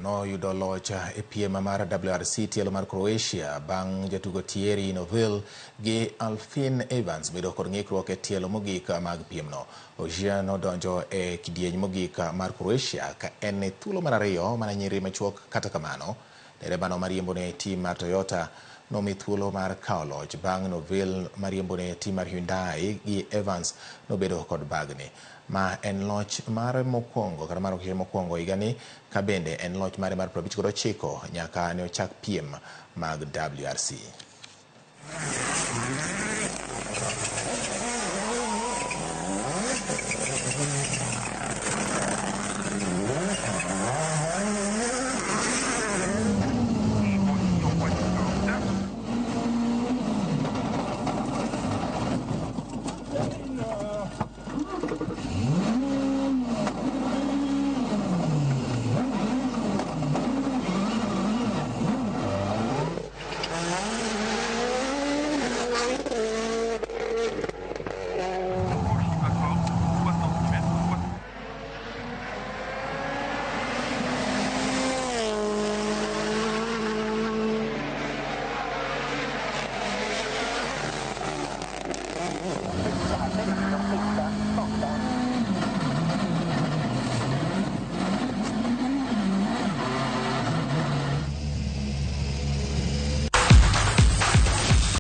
Noyudo loch e piem mar WRC tielo mar Croatia bang' jatugo Thierry Neuville gi Elfyn Evans bedo kod ng'ikruok e tielo mogik mag piemno. Ogier nodonjo e kidieny mogik mar Croatia ka en e thuolo mar ariyo mana nyiri machuok. Kata kamano, derebano mariembo ne tim mar Toyota nomi thuolo mar kawo loch bang' Neuville mariembo ne tim mar Hyundai gi Evans nobedo kod bagni. Ma en loch mare mokwongo kata mar Ogier mokwongo higani ka bende en loch mare mar 59 nyaka ne ochak piem mag WRC.